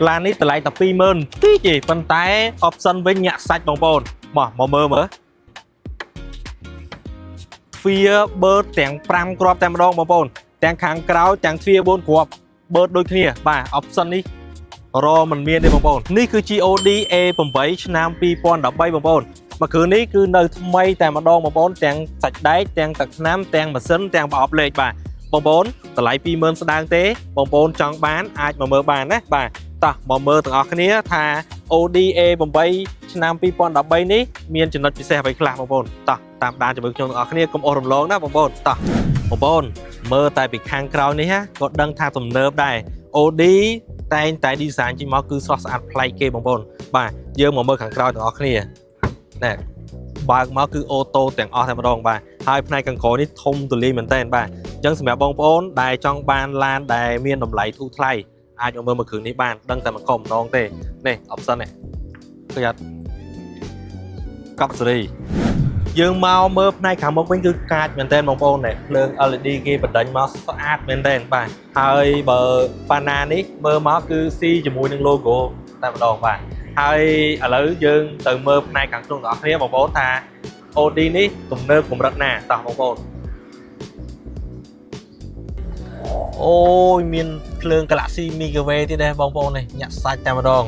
ឡាននេះតម្លៃតែ20000តិចទេប៉ុន្តែ option វិញញាក់សាច់បងប្អូនមកមកមើលមើលទ្វារបឺតទាំង5គ្រាប់តែម្ដងបងប្អូនទាំងខាងក្រោយទាំងទ្វារ4គ្រាប់បឺតដូចគ្នាបាទ option នេះរមិនមានទេបងប្អូននេះគឺជា Audi A8 ឆ្នាំ2013បងប្អូនមួយគ្រឿងនេះគឺនៅថ្មីតែម្ដងបងប្អូនទាំងសាច់ដែកទាំងទឹកថ្នាំទាំងម៉ាស៊ីនទាំងប្រអប់លេខបាទបងប្អូនតម្លៃ20000ស្ដើងទេបងប្អូនចង់បានអាចមកមើលបានណាបាទតោះមកមើលទាំងអស់គ្នាថា Audi A8 ឆ្នាំ2013នេះមានចំណុចពិសេសអ្វីខ្លះបងប្អូនតោះតាមដានជាមួយខ្ញុំទាំងអស់គ្នាកុំអូសរំលងណាបងប្អូនតោះបងប្អូនមើលតែពីខាងក្រោយនេះណាក៏ដឹងថាទំនើបដែរ Audi តែងតែ design ចេញមកគឺស្រស់ស្អាតប្លែកគេបងប្អូនបាទយើងមកមើលខាងក្រោយទាំងអស់គ្នាណែបើកមកគឺ auto ទាំងអស់តែម្ដងបាទហើយផ្នែកខាងក្រោយនេះធំទូលាយមែនតើបាទអញ្ចឹងសម្រាប់បងប្អូនដែលចង់បានឡានដែលមានតម្លៃធូរថ្លៃអាចមកមើលមួយគ្រឿងនេះបានដឹងតែមកខំម្ដងទេនេះ option នេះឃើញអត់កប់សេរីយើងមកមើលផ្នែកខាងមុខវិញគឺកាចមែនតើបងប្អូននេះភ្លើង LED គេបណ្ដេញមកស្អាតមែនតើបាទហើយបើប៉ាណានេះមើលមកគឺស៊ីជាមួយនឹង logo តែម្ដងបាទហើយឥឡូវយើងទៅមើលផ្នែកខាងក្នុងទាំងអស់គ្នាបងប្អូនថា Audi នេះទំនើបកម្រិតណាតោះបងប្អូនអូយមានភ្លើង Galaxy Milky Way ទៀតដែរបងប្អូននេះញាក់សាច់តែម្ដង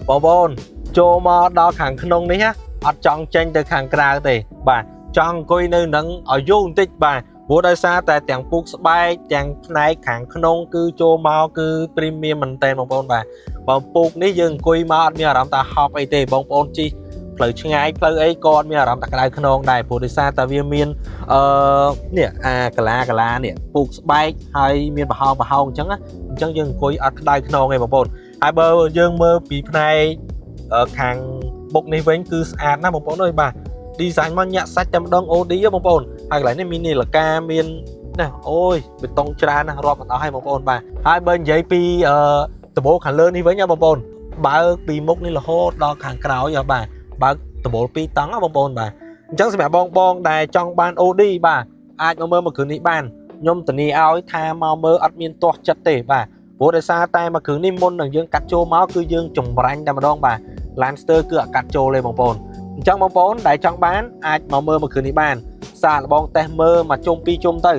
បងប្អូនចូលមកដល់ខាងក្នុងនេះណាអត់ចង់ចេញទៅខាងក្រៅទេបាទចង់អង្គុយនៅនឹងឲ្យយូរបន្តិចបាទព្រោះដោយសារតែទាំងពូកស្បែកទាំងផ្នែកខាងក្នុងគឺចូលមកគឺ premium មែនតើបងប្អូនបាទបើពូកនេះយើងអង្គុយមកអត់មានអារម្មណ៍ថាហប់អីទេបងប្អូនជិះផ្លូវឆ្ងាយផ្លូវអីក៏អត់មានអារម្មណ៍ថាក្តៅខ្នងដែរព្រោះដោយសារតែវាមានអឺនេះអាកាឡាកាឡានេះពូកស្បែកហើយមានប្រហោងប្រហោងអញ្ចឹងណាអញ្ចឹងយើងអង្គុយអត់ក្តៅខ្នងទេបងប្អូនហើយបើយើងមើលពីផ្នែកខាងមុខនេះវិញគឺស្អាតណាស់បងប្អូនអើយបាទ design មកញាក់សាច់តែម្ដង Audi ហ៎បងប្អូនហើយកន្លែងនេះមាននីលកាមានណាអូយបេតុងច្រើនណាស់រាប់មិនអស់ហើយបងប្អូនបាទហើយបើនិយាយពីអឺដំបូលខាងលើនេះវិញណាបងប្អូនបើកពីមុខនេះរហូតដល់ខាងក្រោយហ៎បាទបើកដំបូលពីរតង់ហ៎បងប្អូនបាទអញ្ចឹងសម្រាប់បងបងដែលចង់បាន Audi បាទអាចមកមើលមួយគ្រឿងនេះបានខ្ញុំធានាឲ្យថាមកមើលអត់មានទាស់ចិត្តទេបាទព្រោះដោយសារតែមួយគ្រឿងនេះមុននឹងយើងកាត់ចូលមកគឺយើងចម្រាញ់តែម្ដងបាទ ឡានស្ទើគឺអត់កាត់ចូលទេបងប្អូនអញ្ចឹងបងប្អូនដែលចង់បានអាចមកមើលមួយគ្រឿងនេះបានសាកល្បងតេស្តមើលមួយជុំពីរជុំទៅ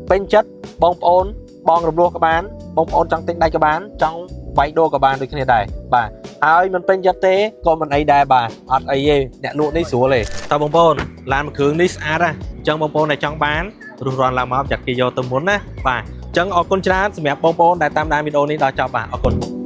ពេញចិត្តបងប្អូនបងរំលោះក៏បានបងប្អូនចង់ទិញដាច់ក៏បានចង់វាយដូរក៏បានដូចគ្នាដែរបាទហើយមិនពេញចិត្តទេក៏មិនអីដែរបាទអត់អីទេអ្នកលក់នេះស្រួលទេតើបងប្អូនឡានមួយគ្រឿងនេះស្អាតណាស់អញ្ចឹងបងប្អូនដែលចង់បានរុះរាន់ឡើងមកចាត់គេយកទៅមុនណាបាទអញ្ចឹងអរគុណច្រើនសម្រាប់បងប្អូនដែលតាមដានវីដេអូនេះដល់ចប់បាទអរគុណ។